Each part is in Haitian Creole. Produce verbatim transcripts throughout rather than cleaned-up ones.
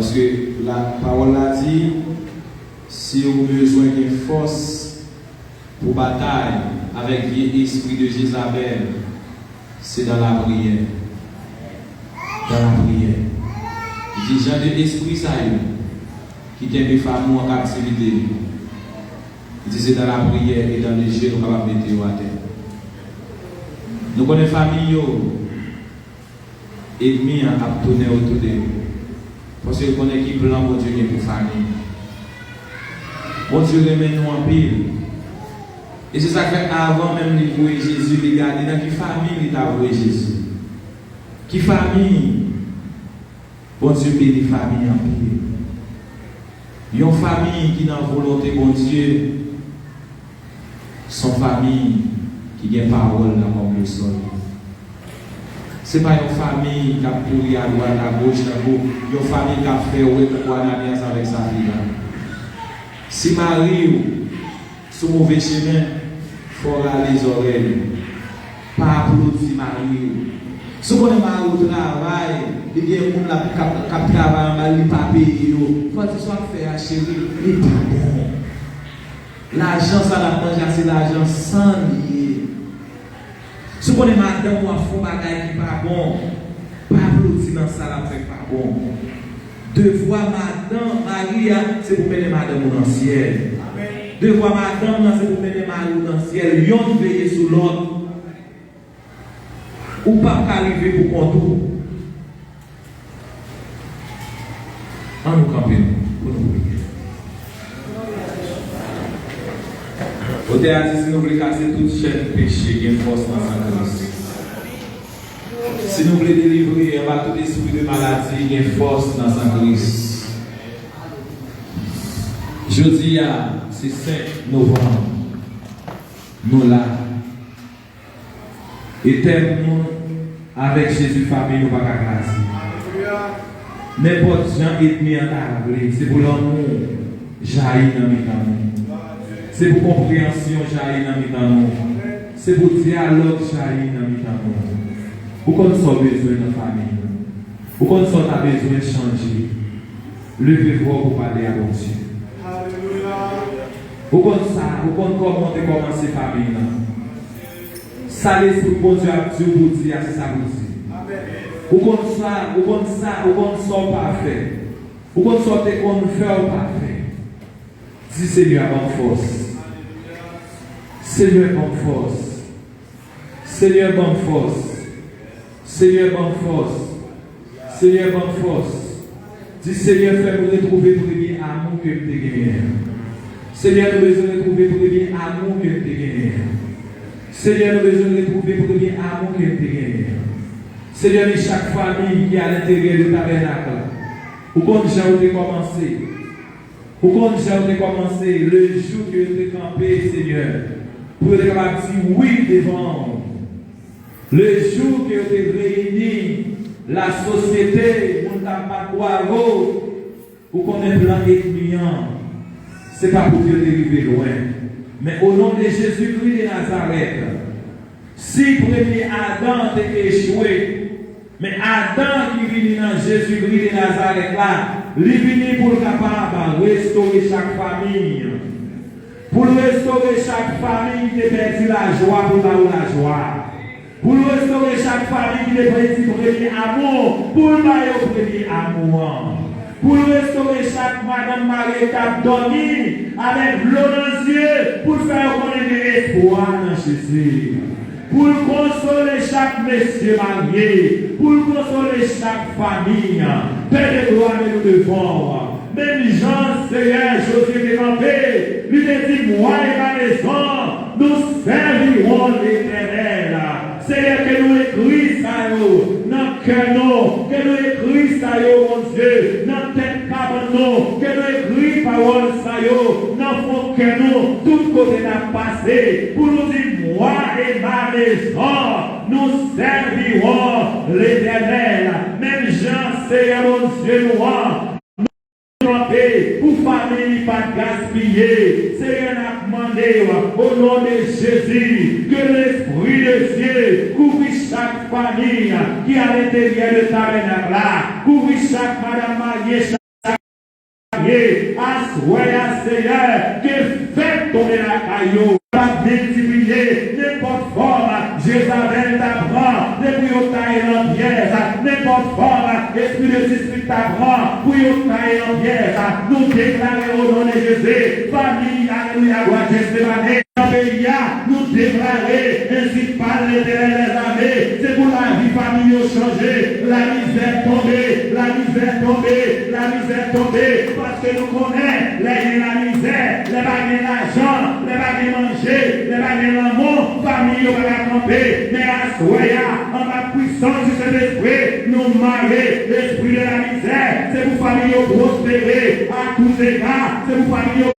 Paske la, pawòl la di, si w bezwen gen fòs pou batay avèk vye espri de Jezabèl, se dans la prière. Dans la prière. Li di, jan de espri sa yo ki kenbe fanmi w an kaptivite, li di, se dans la prière et dans le jeûne ou kapab mete yo atè. Nou konnen fanmi yo, enmi an ap tounen otou de yo. Paske l konnen ki plan Bondye gen pou fanmi. Bondye renmen nou anpil. E se sa k fè avan menm li voye Jezi, li gade nan ki fanmi li ta voye Jezi. Ki fanmi? Bondye beni fanmi anpil. Yon fanmi ki nan volonte Bondye, se yon fanmi ki gen pawòl nan kòm boussole. Se pa yon fanmi k ap kouri adwat agoch tankou yon fanmi k ap fè wè tankou Ananyas avèk Safira. Si mari w sou move chemen, fò w rale zòrèy ou. Pa aplodi mari w. Si w konnen mari w travay, li gen moun l ap, k ap, k ap travay anba l, li pa peye yo, fò w di sa w ap fè a, cheri, li pa bon. Lajan sa l ap manje a, se lajan san l ye. Si w konnen madanm ou ap fè yon bagay ki pa bon, pa aplodi nan sa l ap fè k pa bon. Devwa madanm, mari a, se pou mennen madanm ou nan syèl. Devwa madanm nan, se pou mennen mari w nan syèl. Yonn veye sou lòt. Ou p ap ka rive pou kont ou. An nou kanpe pou nou priye. Otè a di, si nou vle kase tout chèn peche, gen fòs nan san Kris. Si nou vle delivre anba tout espri de maladi, gen fòs nan san Kris. Jodi a, se senk novanm. Nou la. E tèm nou, avèk Jezi, fanmi nou pa ka kraze. Nenpòt jan enmi an ta vle, se pou lanmou jayi nan mitan nou. Se pou konpreyansyon jayi nan mitan nou. Se pou dyalòg jayi nan mitan nou. Ou konn sa w bezwen nan fanmi w. Ou konn sa w ta bezwen chanje. Leve vwa w pou pale a Bondye. Ou konn sa, ou konn kòman w te kòmanse fanmi w lan. Sa Lespri Bondye ap di w pou w di a, se sa pou w di. Ou konn sa, ou konn sa, ou konn sa w pa fè. Ou konn sa w te konn fè, w pa fè. Di, Senyè, ban m fòs. Senyè, ban m fòs. Senyè, ban m fòs. Senyè, ban m fòs. Senyè, ban m fòs. Di, Senyè, fè m retwouve premye amou ke m te genyen an. Senyè, nou bezwen retwouve premye amou ke m te genyen an. Senyè, nou bezwen retwouve premye amou ke m te genyen an. Senyè, men chak fanmi ki alenteryè de tabènak la. Ou konn jan yo te kòmanse. Ou konn jan yo te kòmanse, le jou ke yo te kanpe, Senyè, pou yo te kapab di wi devan w. Le jou ke yo te reyini lasosyete, moun t ap bat bwavo, ou konnen plan ènmi an, se pa pou yo te rive lwen. Men o non de Jezikri de Nazarèt, si premye Adan te echwe, men Adan ki vini nan Jezikri de Nazarèt la, li vini pou l kapab restore chak fanmi. Pou l restore chak fanmi ki te pèdi lajwa, pou l ba yo lajwa. Pou l restore chak fanmi ki te pèdi premye amou, pou l ba yo premye amou an. Pou l restore chak madanm, mari k ap dòmi avèk dlo nan zye, pou l fè yo konnen gen espwa nan Jezi. Pou l konsole chak mesye marye, pou l konsole chak fanmi. Pè de glwa, men nou devan w. Menm jan Seyè Jozye te kanpe, li te di, Moi et ma maison, nous servirons l'Éternel. Seyè, ke nou ekri sa yo nan kè nou, ke nou ekri sa yo, Bondye, nan tèt kabann nou, ke nou ekri pawòl sa yo nan fon kè nou, tout kote n ap pase, pou nou di, Moi et ma maison, nous servirons l'Éternel. Menm jan Seyè Bondye nou an kanpe pou fanmi li pa t gaspiye. Seyè, n ap mande w, o non de Jezi, ke Lespri de Dye kouvri chak fanmi ki alenteryè de tabènak la, kouvri chak madanm marye, chak Aswè a, Seyè, ke fèt tonbe lakay yo. P ap miltipliye nenpòt fòm Jezabèl ta pran depi yo taye l an pyès, nenpòt fòm espri de dispit ta pran pou yo taye l an pyès. Nou deklare o non de Jezi, fanmi, alelouya, glwa, Jezimane. Nan peyi a, nou deklare, ensi pale Letènèl dèzame, se pou lavi fanmi yo chanje, lamizè tonbe, lamizè tonbe, lamizè tonbe, paske nou konnen, lè gen lamizè, lè pa gen lajan, lè pa gen manje, lè pa gen lanmou, fanmi yo pa ka kanpe, men aswè a, anba pwisans di Sentespri, nou mare lespri de lamizè, se pou fanmi yo pwospere, a tout ega, se pou fanmi yo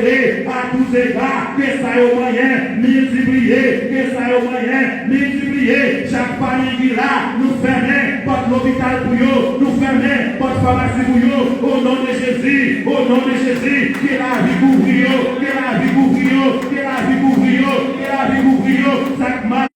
a tout ega, ke sa yo manyen, miltipliye, ke sa yo manyen, miltipliye. Chak fanmi ki la, nou fèmen pòt lopital pou yo, nou fèmen pòt famasi pou yo, o non de Jezi, o non de Jezi, ke lavi kouvri yo, ke lavi kouvri yo, ke lavi kouvri yo, ke lavi kouvri yo, sa k mal.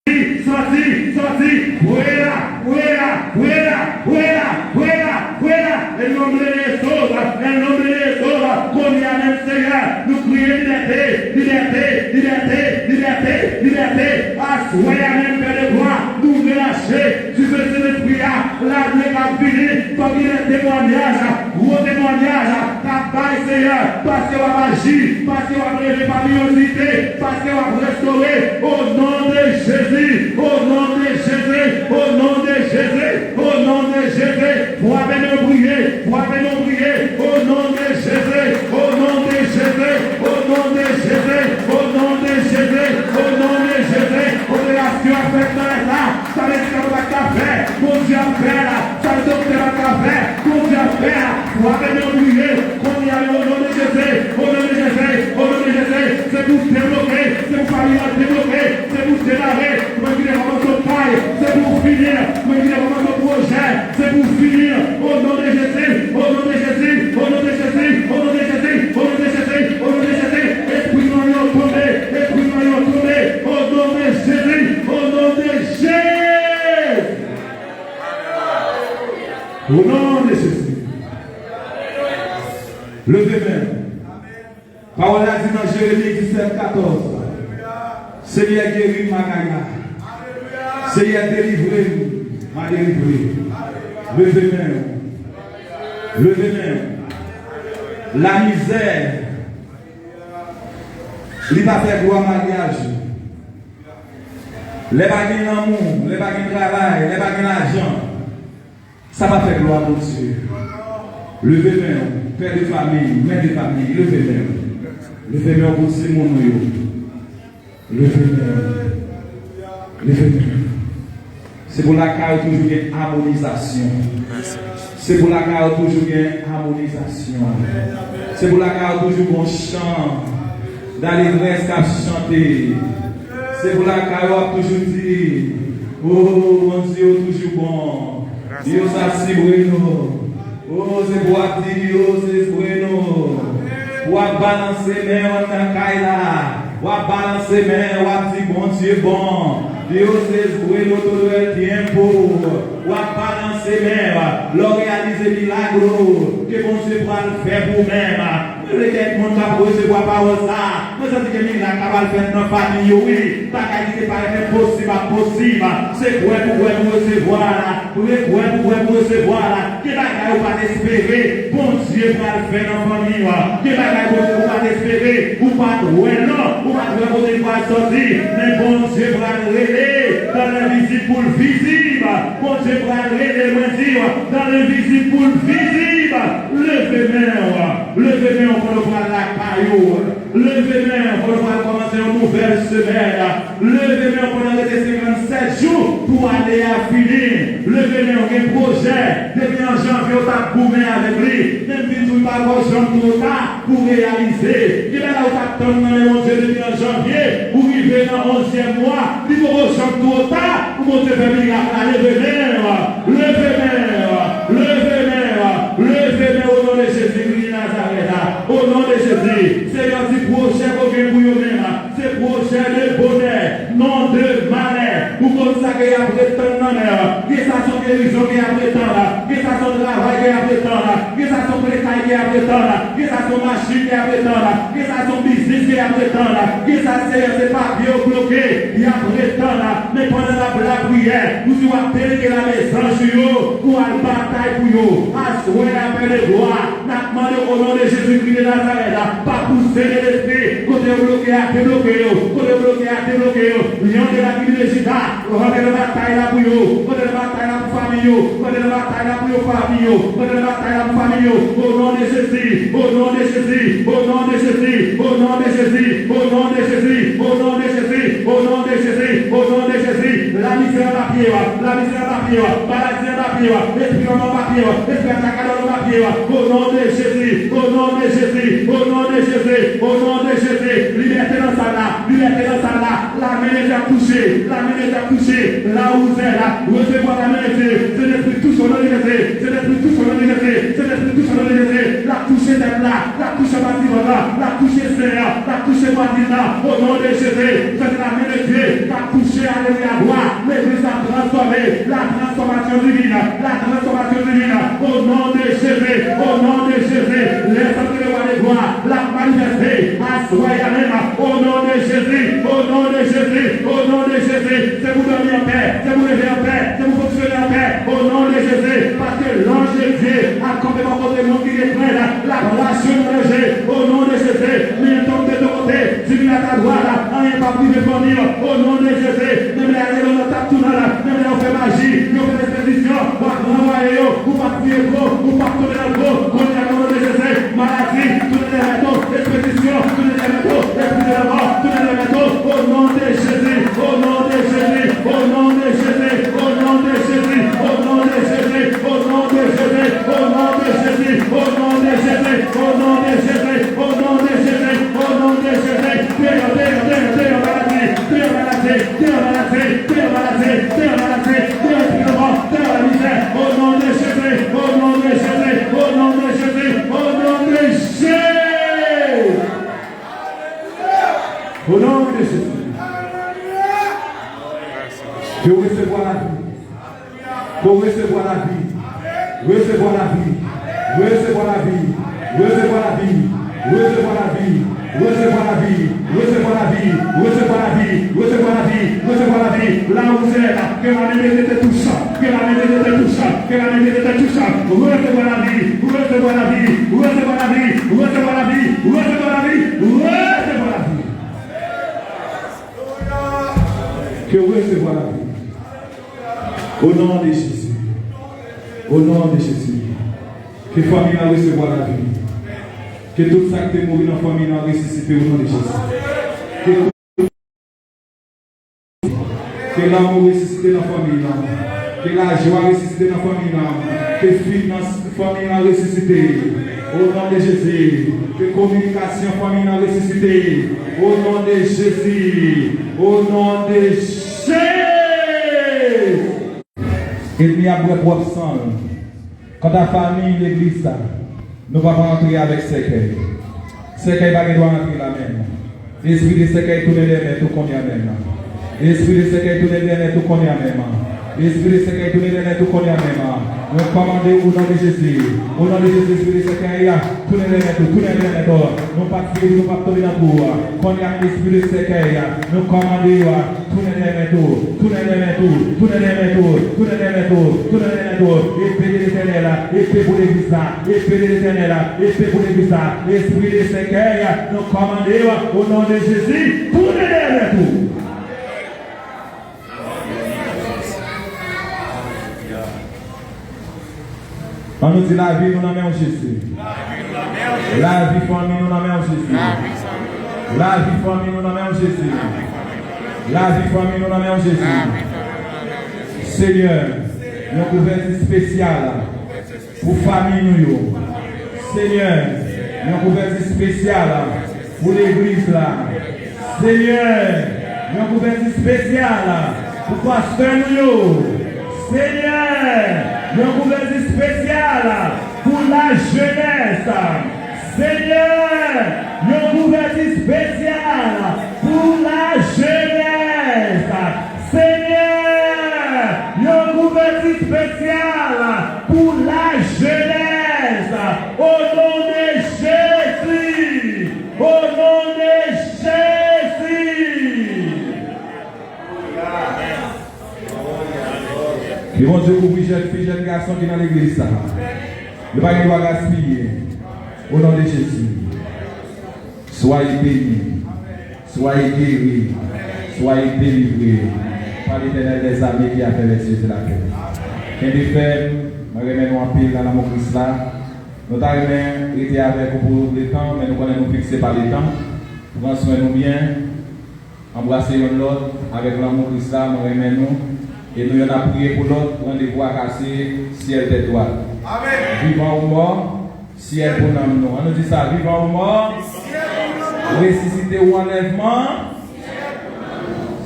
Sòti, sòti, fuera, fuera, fuera, fuera, fuera, fuera, en nombre de Jesús, en nombre de Jesús, kounye a menm Seyè, nou kriye libète, libète, libète, libète, libète, aswè a menm Pè de glwa, nou relache, sou Sentespri a, lane k ap vini, fòk gen temwayaj, gwo temwayaj k ap bay, Seyè, paske w ap aji, paske w ap leve fanmi yo site, paske w ap restore, o non de Jezi, o non de Jezi, o non de Jezi, o non de Jezi, fwape nou priye, fwape nou priye, o non de Jezi, o non de Jezi, o non de Jezi, o non de Jezi, o non de Jezi, operasyon ap fèt nan lè sa, sa medikal pa ka fè, Bondye ap fè la, sa doktè pa ka fè, Bondye ap fè a. Fwape nou priye, kounye a, o non de Jezi, o non de Jezi, o non de Jezi, se pou debloke, se pou fanmi an debloke, se pou demare, mwen ki te kòmanse yon kay, se pou fini, mwen ki te kòmanse yon pwojè, se pou fini, o non de Jezi, o non de Jezi, o non de Jezi, o non de Jezi, o non de Jezi, o non de Jezi, espri mwen yo tonbe, espri mwen yo tonbe, o non de Jezi, o non de Jezi. O non de Jezi. Leve men w. Pawòl la di nan Jeremi disèt katòz, Senyè, geri m, m a geri. Senyè, delivre m, m a delivre. Leve men w. Leve men w. Lamizè, li pa fè glwa maryaj. Lè pa gen lanmou, lè pa gen travay, lè pa gen lajan, sa pa fè glwa Bondye. Leve men w, pè de fanmi, mè de fanmi, leve men w. Leve men w pou timoun ou yo. Leve men w. Leve men w. Se pou lakay ou toujou gen amonizasyon. Se pou lakay ou toujou gen amonizasyon. Se pou lakay ou toujou gon chan dalegrès k ap chante. Se pou lakay ou ap toujou di, o, Bondye ou toujou bon. Dios es bueno. O, se pou w ap di, Dios es bueno. W ap balanse men w nan kay la. W ap balanse men, w ap di, Bondye bon. Dios es bueno todo el tiempo. W ap balanse men w. Lè w reyalize milagro ke Bondye pral fè pou ou menm. Mwen vle kèk moun k ap resevwa pawòl sa a. Mwen santi ke mirak ka pral fèt nan fanmi yo, wi. Bagay ki te parèt enposib ap posib. Se kwè pou kwè pou resevwa la. Kwè, kwè pou kwè pou resevwa la. Gen bagay ou pa t espere, Bondye pral fè nan fanmi w. Gen bagay Bondye ou pa t espere, ou pa t wè non, ou pa t wè kote l pral sòti. Men Bondye pral rele dan lenvizib pou l vizib. Bondye pral rele, mwen di w, dan lenvizib pou l vizib. Leve men w. Leve men w pandan w pral lakay ou. Leve men w pandan w pral kòmanse yon nouvèl semèn. Leve men w pandan rete senkannsèt jou pou ane a fini. Leve men w, gen pwojè. Depi an janvye, w t ap goumen avèk li. Men m vin di w, pa twò janm twò ta pou reyalize. Gen bagay ou t ap tann nan men Bondye depi an janvye, ou rive nan onzyèm mwa, li poko janm twò ta pou Bondye fè mirak la. Leve men w, leve men w, leve men w, leve men w, o non de Jezi Kris Nazarèt la. O non de Jezi, Senyè di pwojè ke w gen pou yo menm. Se pwojè de bonè, non de malè. Ou konn sa ke y ap ret tann nan men an. Gen sa se yon geri Rezon ke y ap ret tann la, gen sa se yon travay ke y ap ret tann la, gen sa se yon prekay ke y ap ret tann la, gen sa se yon machin ke y ap ret tann la, gen sa se yon biznis ke y ap ret tann la, gen sa se, se papye yo bloke, y ap ret tann la. Men pandan n ap lapriyè, ou di w ap delege lame zanj ou yo pou al batay pou yo. Aswè a, Pè de glwa, n ap mande w, o non de Jezikri de Nazarèt, pa pouse de lespri, kote yo bloke a, debloke yo, kote yo bloke a, debloke yo. Lyon de la tribi de Jida, rantre nan batay la pou yo, rantre nan batay la pou fanmi yo, rantre nan batay la pou yo fanmi yo, rantre nan batay la pou fanmi yo, o non de Jezi, o non de Jezi, o non de Jezi, o non de Jezi, o non de Jezi, o non de Jezi, o non de Jezi, o non de Jezi, lamizè anba pye yo, lamizè anba pye yo, maladi anba pye yo, espri lanmò anba pye yo, espri atak a dòmi anba pye yo, o non de Jezi, o non de Jezi, o non de Jezi, o non de Jezi, libète nan sal la, libète nan sal la, lame de Dye ap touche, lame de Dye ap touche, la ou zè la, resevwa lame de Dye, Sentespri touche o non de Jezi, Sentespri touche o non de Jezi, Sentespri touche o non de Jezi, l ap touche tèt la, l ap touche anba divan la, l ap touche sen an, l ap touche pwatrin nan, o non de Jezi, senti lame de Dye k ap touche, alelouya, glwa, legliz la transfòme, la transfòmasyon divin, la transfòmasyon divin, o non de Jezi, o non de Jezi, lè sante de wa de glwa, l ap manifeste, aswè a menm, o non de Jezi, o non de Jezi, o non de Jezi, se pou dòmi anpè, se pou leve anpè, se pou fonksyone anpè, o non de Jezi, paske lanj de Dye ap kanpe bò kote moun ki gen krent, l ap rache nan danje, o non de Jezi, men tonbe de kote, diminye a ta dwat, anyen p ap rive fanmi w, o non de Jezi, menm lè a lè yo t ap tounen la, menm lè yo fè maji, yo fè espedisyon, w ap ranvwaye yo, ou p ap kriye twò, ou p ap tonbe nan twò, kounye a nan non de Jezi, maladi, tounen dèyè tèt ou, espedisyon, tounen dèyè tèt ou, espri de lanmò, tounen dèyè tèt ou, o non de Jezi, o non de Jezi, o non de Jezi, o non de Jezi, o non de Jezi, o non de Jezi, o non de Jezi, o non de Jezi, o non de Jezi, o non de Jezi, o non de Jezi, deyò, deyò, deyò, deyò, maladi, deyò, maladi, deyò, maladi, deyò, maladi, deyò, maladi, deyò, espri lanmò, deyò, lamizè, o non de Jezi, o non de Jezi, o non de Jezi, o non de Jezi. O non de Jezi. Ke w resevwa lavi. Ke w resevwa lavi. Resevwa lavi. Resevwa lavi. Resevwa lavi. Resevwa lavi. La ou zè la. Ke lame de Dye te touche. Ke lame de Dye te touche. Ke lame de Dye te touche. Resevwa lavi. Resevwa lavi. Resevwa lavi. Resevwa lavi. Resevwa lavi. Resevwa lavi. Ke w resevwa lavi. O non de Jezi. O non de Jezi. Ke fanmi an resevwa lavi. Ke tout sa ki te mouri nan fanmi an resisite o non de Jezi. Ke, ke lanmou resisite nan fanmi an. Ke lajwa resisite nan fanmi an. Ke finans fanmi an resisite. O non de Jezi. Ke kominikasyon fanmi an resisite. O non de Jezi. O non de Jezi. Ènmi ap bwè pwòp san l. Kanta fanmi legliz sa, nou p ap antre avèk sèkèy. Sèkèy pa gen dwa antre la menm. Espri de sèkèy tounen dèyè tèt ou kounye a menm. Espri de sèkèy tounen dèyè tèt ou kounye a menm. Espri de sèkèy tounen dèyè tèt ou kounye a menm. Mwen kòmande w o non de Jezi. O non de Jezi, espri de sèkèy, tounen dèyè tèt ou, tounen dèyè tèt ou. Nou p ap fini, nou p ap tonbe nan twou. Kounye a, espri de sèkèy, nou kòmande w. Tounen dèyè tèt ou, tounen dèyè tèt ou, tounen dèyè tèt ou, tounen dèyè tèt ou, tounen dèyè tèt ou. Epe de Letènèl, epe pou legliz la, epe de Letènèl, epe pou legliz la. Espri de sèkèy, nou kòmande w, o non de Jezi, tounen dèyè tèt ou. Ann nou di, lavi nou nan men w, Jezi. Lavi fanmi nou nan men w, Jezi. Lavi fanmi nou nan men w, Jezi. Lavi fanmi nou nan men w, Jezi. Senyè, yon kouvèti espesyal pou fanmi nou yo. Senyè, yon kouvèti espesyal pou legliz la. Senyè, yon kouvèti espesyal pou pastè nou yo. Senyè, yon kouvèti espesyal pou lajenès. Senyè, yon kouvèti espesyal pou lajenès. Senyè, yon kouvèti espesyal Pour la jeunesse, au nom de Jésus, au nom de Jésus. Ke Bondye kouvri jèn fi, jèn gason ki nan legliz sa. Yo pa gen dwa gaspiye. O non de Jezi. Soyez bénis. Soyez guéris. Soyez délivrés par l'Éternel des armées qui a fait les cieux et la terre. Kenbe fèm, mwen renmen nou anpil nan lanmou Kris la. Nou ta renmen rete avèk ou pou letan, men nou konnen nou fikse pa letan. Pran swen nou byen. Anbrase yonn lòt avèk lanmou Kris la, mwen renmen nou. E nou yonn ap priye pou lòt, randevou a kase, syèl tèt dwat. Amèn. Vivan ou mò, syèl pou nanm nou. An nou di sa, vivan ou mò, resisite ou anlèvman,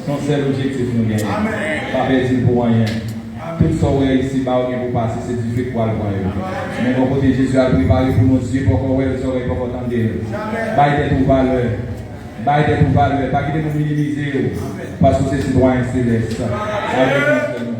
se yon sèl objektif nou genyen. Amèn. Pa pèdi l pou anyen. Tout sa w wè isi ba ou gen pou pase, se dife k pral pran yo. Men gon kote Jezi al prepare pou nou, zye poko wè l, zòrèy poko tande l. Bay tèt ou valè. Bay tèt ou valè. Pa kite moun minimize yo. Paske w se sitwayen selès. Alelouya.